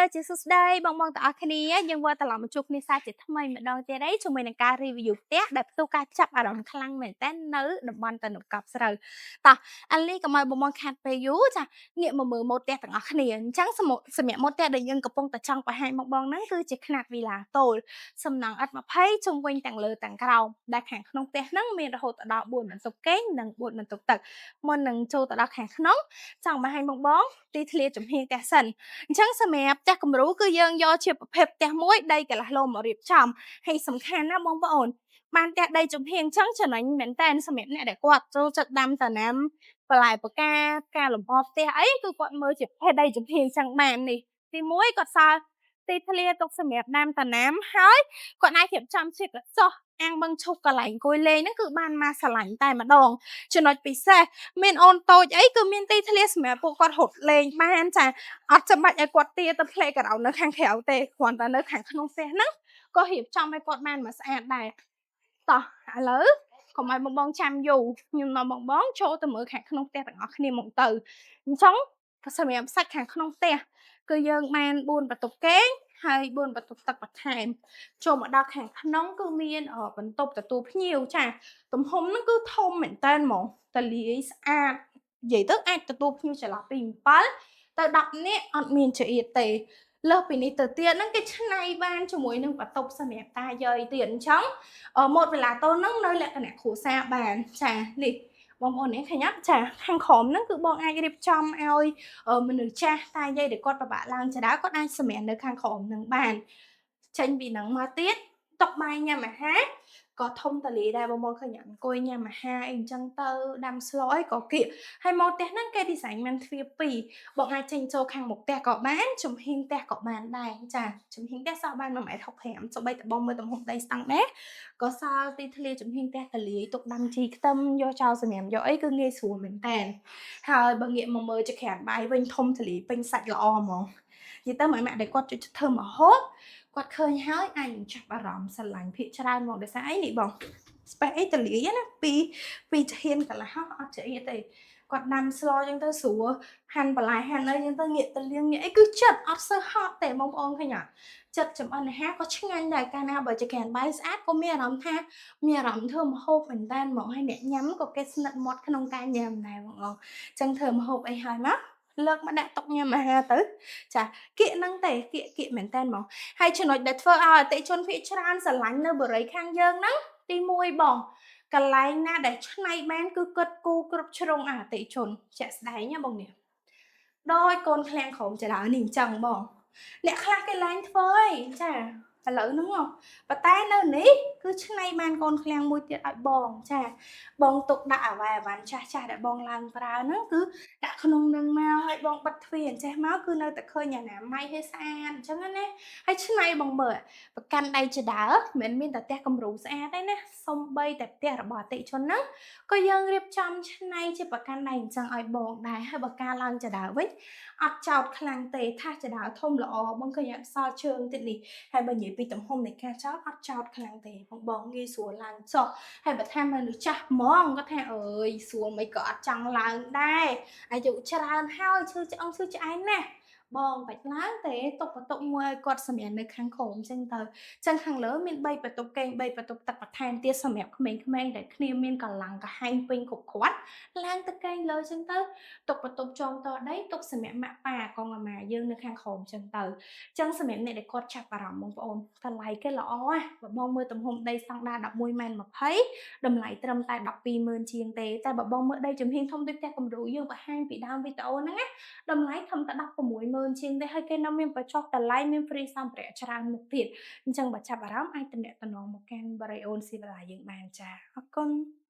ក៏ដូចជាសួស្តីបងបងទាំងអស់គ្នាយើងវិលត្រឡប់មកជួបគ្នាសាជាថ្មីម្ដងទៀតហើយជាមួយនឹងការ review ផ្ទះដែលផ្ទុះការចាប់អារម្មណ៍ខ្លាំងមែនតើនៅតំបន់តនុកប់ស្រូវតោះអាលីកុំឲ្យបងបងខាត់ពេលយូរចាងាកមកមើលម៉ូតផ្ទះទាំងអស់គ្នាអញ្ចឹងសម្រាប់ម៉ូតផ្ទះដែលយើងកំពុងតែចង់បង្ហាញមកបងហ្នឹងគឺជាខ្នាតវីឡាតូលសំណង់ឥដ្ឋ20ជុំវិញទាំងលើទាំងក្រោមដែលខាងក្នុងផ្ទះហ្នឹងមានរហូតដល់4បន្ទប់គេងនិង4បន្ទប់ទឹកមុននឹងចូលទៅដល់ខាងក្នុងចង់បង្ហាញបងបងទីធ្លាចំហៀងផ្ទះសិន អញ្ចឹងសម្រាប់ផ្ទះគំរូគឺយើងយកជាប្រភេទផ្ទះមួយដីកន្លះឡូមករៀបចំហើយសំខាន់ណាបងប្អូនបានផ្ទះដីចំហៀងអញ្ចឹងចំណេញមែនតើសម្រាប់អ្នកដែលគាត់ចូលចិត្តដាំដំណាំបន្លែបកាការលម្អផ្ទះអីគឺគាត់មើលជាប្រភេទដីចំហៀងអញ្ចឹងបាននេះទី1គាត់សល់ទីធ្លាទុកសម្រាប់ដាំដំណាំហើយគាត់អាចរៀបចំជាកសោះអាងបឹងឈូកកន្លែងអង្គុយលេងហ្នឹងគឺបានមកស្រឡាញ់តែម្ដងចំណុចពិសេសមានអូនតូចអីគឺមានទីធ្លាសម្រាប់ពួកគាត់រត់លេងបានចាអត់ចាំបាច់ឲ្យគាត់ទាទៅ playground នៅខាងក្រៅទេគ្រាន់តែនៅខាងក្នុងផ្ទះហ្នឹងក៏រៀបចំឲ្យគាត់បានមកស្អាតដែរតោះឥឡូវកុំឲ្យបងបងចាំយូរខ្ញុំនាំបងបងចូលទៅមើលខាងក្នុងផ្ទះទាំងអស់គ្នាមកទៅអញ្ចឹងសម្រាប់សាច់ខាងក្នុងផ្ទះគឺយើងបាន4បន្ទប់គេងហើយ4បន្ទប់ទឹកបន្ថែមចូលមកដល់ខាងក្នុងគឺមានបន្ទប់ទទួលភ្ញៀវចាទំហំហ្នឹងគឺធំមែនតើហ្មងតលាយស្អាតនិយាយទៅអាចទទួលភ្ញៀវចន្លោះពី7ទៅ10នាក់អត់មានចៀតទេលើសពីនេះទៅទៀតហ្នឹងគេឆ្នៃបានជាមួយនឹងបន្ទប់សម្រាប់តាយាយទៀតអញ្ចឹងម៉ូតវេឡាតូនហ្នឹងនៅលក្ខណៈគ្រួសារបានចានេះបងប្អូននេះឃើញអត់ចាខាងក្រោមហ្នឹងគឺបងអាចរៀបចំឲ្យមនុស្សចាស់តាយាយដែលគាត់ពិបាកឡើងចរាគាត់អាចសម្រាប់នៅខាងក្រោមហ្នឹងបានចេញពីហ្នឹងមកទៀតតុបាយញ៉ាំអាហារក៏ធំតលាយដែរបងបងឃើញអង្គុយញ៉ាំអាហារអីអញ្ចឹងទៅដាំស្លអីក៏គៀកហើយមកផ្ទះហ្នឹងគេ design មានទ្វារពីរបងអាចចេញចូលខាងមុខផ្ទះក៏បានចំហៀងផ្ទះក៏បានដែរចាចំហៀងផ្ទះសល់បាន1.65ម៉ែត្រសូម្បីតែបងមើលទំហំដីស្តង់ដែរក៏សល់ទីធ្លាចំហៀងផ្ទះតលាយទុកដាំជីខ្ទឹមយកចោលសម្រាប់យកអីគឺងាយស្រួលមែនតើហើយបើងាកមកមើលចក្រានបាយវិញធំទលាយពេញសាច់ល្អហ្មងនិយាយទៅម៉ាក់ដែលគាត់ជួយធ្វើម្ហូបគាត់ឃើញហើយអាចនឹងចាប់អារម្មណ៍ស្រឡាញ់ភាកច្រើនមកដោយសារអីនេះបង space អីតលាយណាពីពីចាហ៊ានកន្លះអត់ចៀតទេគាត់ដាំស្លចឹងទៅស្រួលហាន់បន្លែហាន់អីចឹងទៅងាកទៅលៀងងាកអីគឺចិត្តអត់សូវហត់ទេបងប្អូនឃើញអត់ចិត្តចំអិនអាហារក៏ឆ្ងាញ់ដែរកាលណាបើចក្រានបាយស្អាតក៏មានអារម្មណ៍ថាមានអារម្មណ៍ធ្វើម្ហូបមែនតើហ្មងហើយអ្នកញ៉ាំក៏គេស្និទ្ធមាត់ក្នុងការញ៉ាំដែរបងប្អូនចឹងធ្វើម្ហូបអីហើយមកលើកមកដាក់តុញ៉ាំអាហារទៅចាគៀកហ្នឹងទេគៀកគៀកមែនតើហ្មងហើយចំណុចដែលធ្វើឲ្យអតិជនភាគច្រើនស្រឡាញ់នៅបរិយខាងយើងហ្នឹងទី1បងកន្លែងណាដែលឆ្នៃបានគឺគិតគូគ្រប់ជ្រុងអតិជនជាក់ស្ដែងណាបងនេះដោយកូនឃ្លាំងក្រុមចដើនេះអញ្ចឹងបងអ្នកខ្លះគេឡើងធ្វើអីចាឥឡូវហ្នឹងប៉ុន្តែនៅនេះគឺឆ្នៃបានកូនឃ្លាំងមួយទៀតឲ្យបងចាបងទុកដាក់អវ៉ៃអវ៉ាន់ចាស់ចាស់ដែលបងឡើងប្រើហ្នឹងគឺដាក់ក្នុងនឹងមកឲ្យបងបិទទ្វារអញ្ចេះមកគឺនៅតែឃើញអាណាម័យឲ្យស្អាតអញ្ចឹងណាហើយឆ្នៃបងមើលប្រកាន់ដៃចដើមិនមែនមានតែផ្ទះគំរូស្អាតទេណាសំបីតែផ្ទះរបស់អតិជនហ្នឹងក៏យើងរៀបចំឆ្នៃជាប្រកាន់ដៃអញ្ចឹងឲ្យបងដែរហើយបើការឡើងចដើវិញអត់ចោតខ្លាំងទេថាចដើធំល្អបងឃើញអត់សល់ជើងទៀតនេះហើយបើនិយាយពីទំហំនៃការចោតអត់ចោតខ្លាំងទេបងបងងាយស្រួលឡើងចុះហើយបើថាមនុស្សចាស់ហ្មងគាត់ថាអើយស្រួលមិនក៏អត់ចង់ឡើងដែរអាយុច្រើនហើយឈឺឆ្អឹងឈឺឆ្អែងណាស់បងបាច់ឡើងទេទុកបន្ទប់មួយឲ្យគាត់សម្រាប់នៅខាងក្រោមចឹងទៅចឹងខាងលើមាន3បន្ទប់គេង3បន្ទប់ទឹកបន្ថែមទៀតសម្រាប់ក្មេងៗដែលគ្នាមានកម្លាំងកាហែងពេញគ្រប់គ្រាន់ឡើងទៅគេងលើចឹងទៅទុកបន្ទប់ចងតដីទុកសម្រាប់ម៉ាក់ប៉ាកងអាម៉ាយើងនៅខាងក្រោមចឹងទៅចឹងសម្រាប់អ្នកដែលគាត់ចាប់អារម្មណ៍បងប្អូនតម្លៃគេល្អណាបើបងមើលទំហំដីស្តង់ដា11ម៉ែត្រ20តម្លៃត្រឹមតែ120,000ជាងទេតែបើបងមើលដីចំហៀងធំដូចផ្ទះគំរូយើងបង្ហាញពីដើមវីដេអូហ្នឹងណាតម្លៃត្រឹមតែ160,000ជាងទេហើយគេនៅមានបញ្ចុះតម្លៃមាន free សម្ភារៈច្រើនមុខទៀតអញ្ចឹងបើចាប់អារម្មណ៍អាចទំនាក់ទំនងមកកាន់បរិអូនស៊ីវិឡាយើងបានចាអរគុណ។